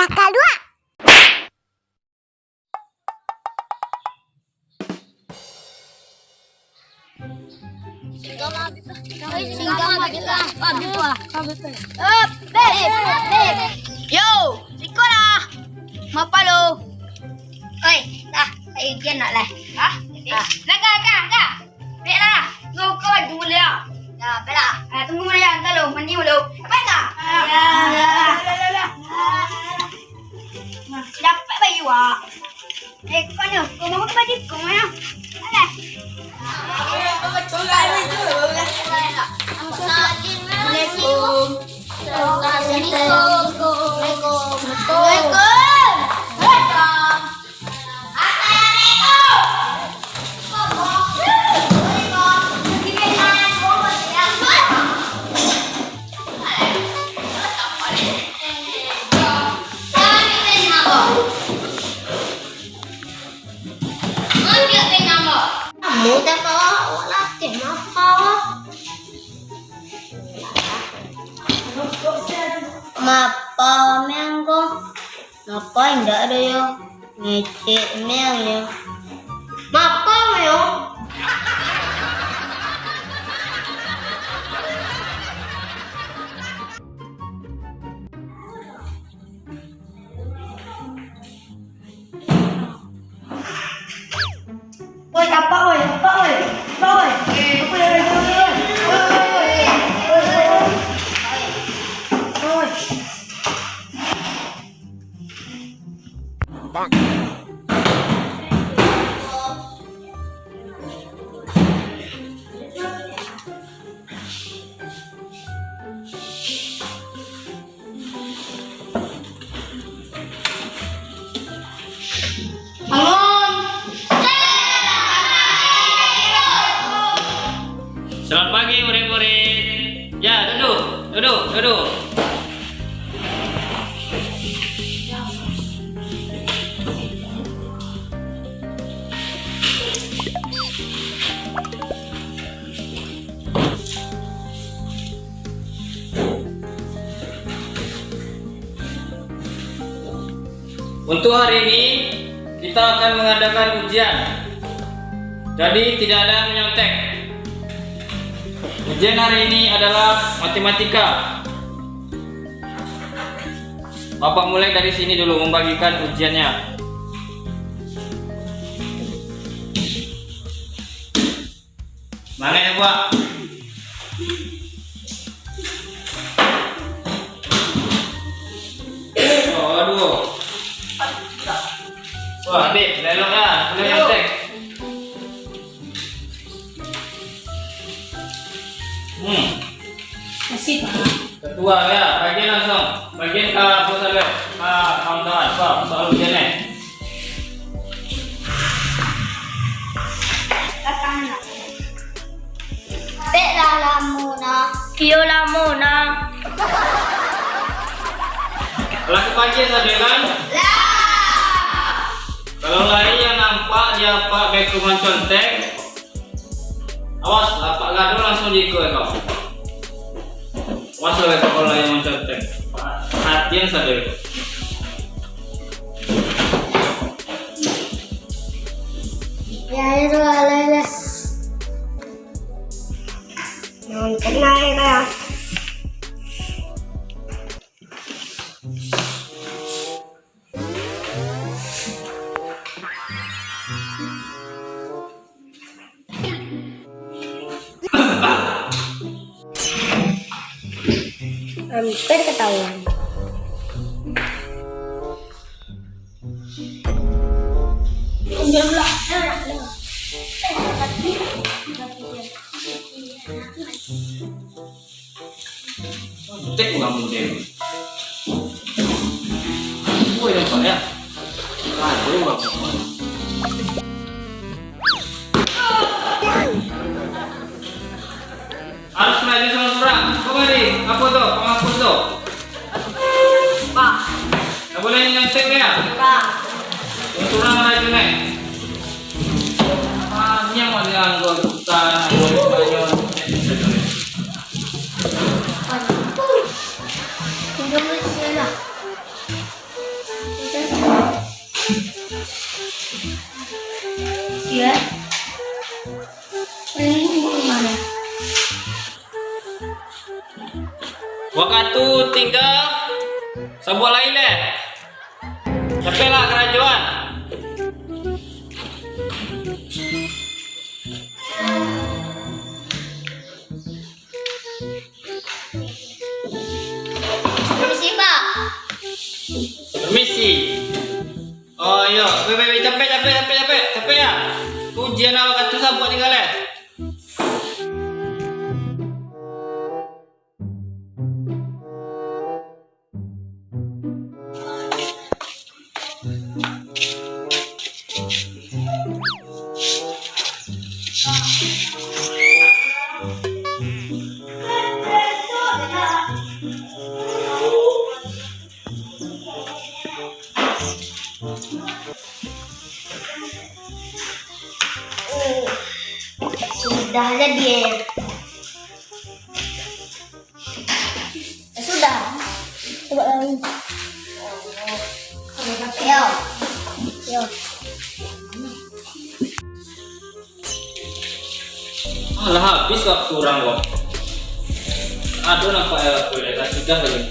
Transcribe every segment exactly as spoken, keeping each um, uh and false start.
Akal duo. Yo, siko lah. Mapa lo? Oi, lah, ayo ujian nak lah. Hah? Lah, ka, ka, ka. Baiklah, tunggu kau dulu ya. Ya, baiklah. Ah, tunggu dulu ya, entah lo, mandi dulu. Apa ka? Ya. Ya. Dapat bayi wak. Eh, kau ni, kau bangun baju kau mana? Alah. Assalamualaikum. Assalamualaikum. Assalamualaikum. Waalaikumsalam. Kamu tak tahu awak latih mapa? Mapa, Meng, ko? Mapa indak ado yo? Ngecek Meng yo. Mapa yo? Woi, apa, woi? Apa, woi? Apa, woi? Apa, woi? Woi, woi, woi. Woi, woi, woi. Woi. Bangun. Selamat pagi, murid-murid. Ya, duduk, duduk, duduk. Untuk hari ini, kita akan mengadakan ujian. Jadi, tidak ada yang menyontek. Ujian hari ini adalah matematika. Bapak mulai dari sini dulu membagikan ujiannya. Mangga ya, Pak. Oh, aduh. Wah, Habib, lelok lah. Kena nyontek. Hmm. Makasih, Pak. Ketua, ya, bagian langsung. Bagian ka bos saluang. Ka kawan-kawan, apa soal ujian ni? Pek lah lamo nah. Iyo lamo nah. Lah kapagian sajo kan? Lah. Kalau lai yang nampak di apak beko mancontek, awas, apak gaduah langsung diikut kau. Awas lah, kalau lai yang mancontek. Hatian sajo. Ya, itu lah, lah, lah. Jangan kena ya, lah. Hampir ketahuan. Tek urang mudo. Woi, nampak ya? Ado urang mudo. Harus balajar surang-surang. Kau tadi, apo tu? Penghapus tu? Pak. Tak boleh nyontek ya? Pak. Surang-surang balajar, eh. Panjang wajah anggo tukang, anggo tukang. Indonesia lah. Iyo. Ini rumahnya. Wakatu tingga sabuah lai leh. Capeklah karajoan. Permisi, Pak. Permisi. Oh, iyo. Baik, baik, baik. Capek, capek, capek, capek. Capek, yo? Ujian awak tu sabuah tingga, eh. Sudah jadi, eh. Eh, sudah. Coba lagi. Yo. Yo. Alah, habis waktu urang ko. Aduh, nampak yo, lah sudah lagi.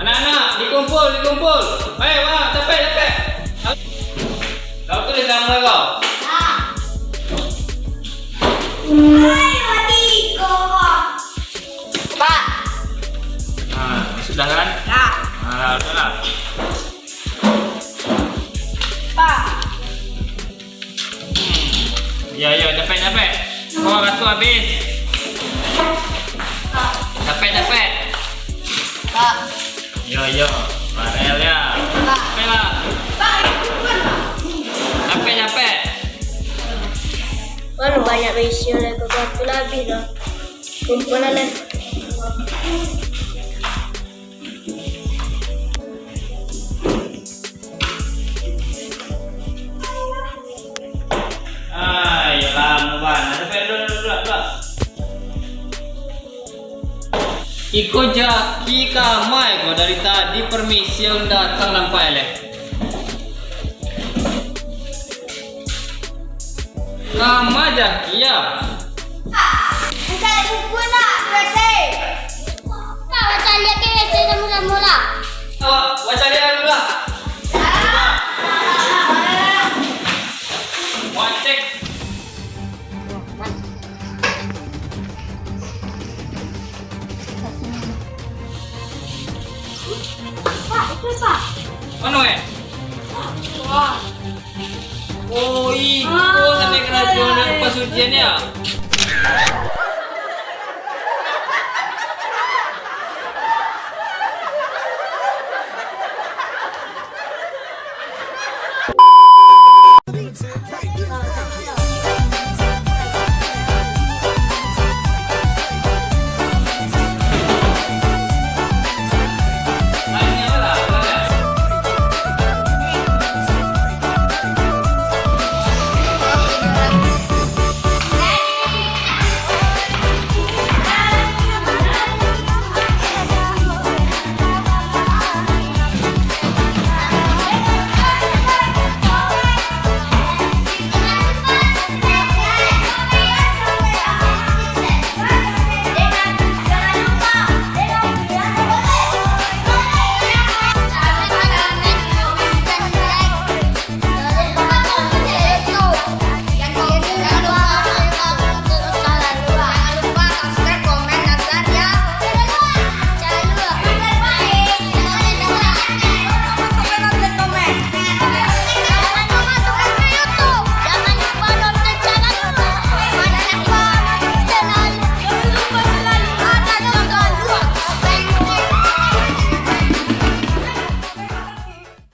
Anak-anak, dikumpul, dikumpul. Hei, wah, capek, capek. Kau tu di dalam ko. Pak. Nah, sudah kan? Nah. Nah, sudah lah. Pak. Yo, yo, capek, capek. Kau waktu habis. Capek, capek. Pak. Yo, yo. Farel, yo. Pak. Capek lah. Pak, itu kan, Pak. Capek, capek. Kan banyak isi oleh kau, waktu lah habis dah. Kumpul lah, lah. Ah, iyolah, Muban. Duduk, duduk, duduk, duduk. Iko Jaki ka ma ko dari tadi, permisi alun datang nampak leh. Ka ma Jaki, yo? Pak, minta buku nak, berarti. Pak, baca lihat ke, baca sama-sama lah. Awak baca lihat dulu lah. Wacek. Pak, itu, Pak. Mano, eh? Wah. Oh, iko sampai karajo nan pas ujian, yo?